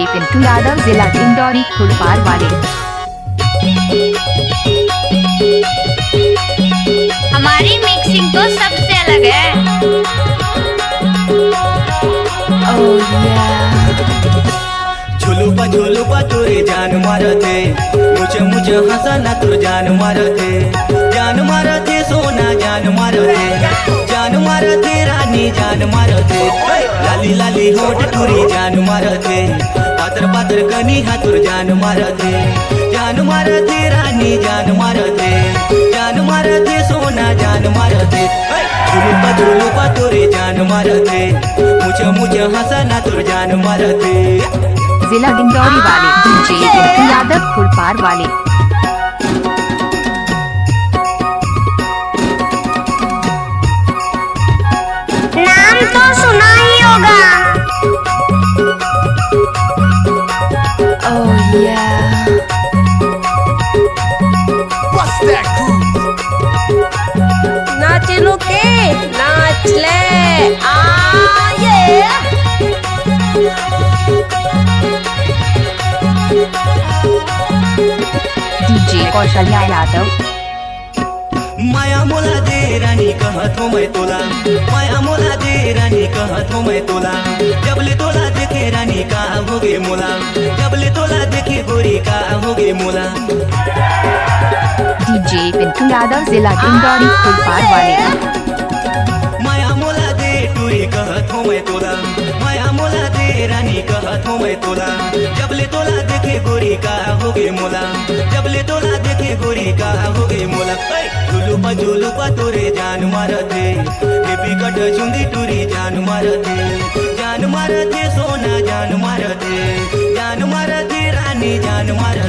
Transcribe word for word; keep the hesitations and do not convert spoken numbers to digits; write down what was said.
पिंटू यादव, जिला डिंडौरी खुरपार वाले। हमारी मिक्सिंग तो सबसे अलग है। Oh yeah। झुलुपा झुलुपा तोरे जान मारथे, मुझे मुझे हंसा ना तोर जान मारथे। जान मारथे सोना जान मारथे, जान मारथे रानी जान मारथे। लाली लाली होठ टुरी जान मारथे, पातर पातर कनी हा तोर जान मारथे। जान मारथे रानी जान मारथे, जान मारथे सोना जान मारथे। झुलुपा झुलुपा तोरे जान मारथे, मुझे मुझे हंसा ना तोर जान मारथे। जिला डिंडौरी वाले डीजे पिंटू यादव खुरपार वाले। नाम तो सुना ही होगा। Oh yeah। नाच लो के, नाच ले। आ ये। डीजे कौशल यादव। माया मोला दे रानी कहत हो मैं तोला, माया मोला दे रानी कहत हो मैं तोला। जब ले तोला देखे रानी का होगे मोला, जब ले तोला देखे गोरी का होगे मोला। डीजे पिंटू यादव, जिला डिंडौरी खुरपार वाले। माया मोला दे टुरी कहत हो मैं तोला, माया मोला दे रानी कहत हो मैं तोला। जब ले तोला देखे गोरी का होगे मोला, जब ले तोला देखे गोरी का होगे मोला। ए, झुलुपा झुलुपा तोरे जान मारथे, बेबी कट चुंदी टुरी जान मारथे, जान मारथे सोना जान मारथे, जान मारथे रानी जान मारथे।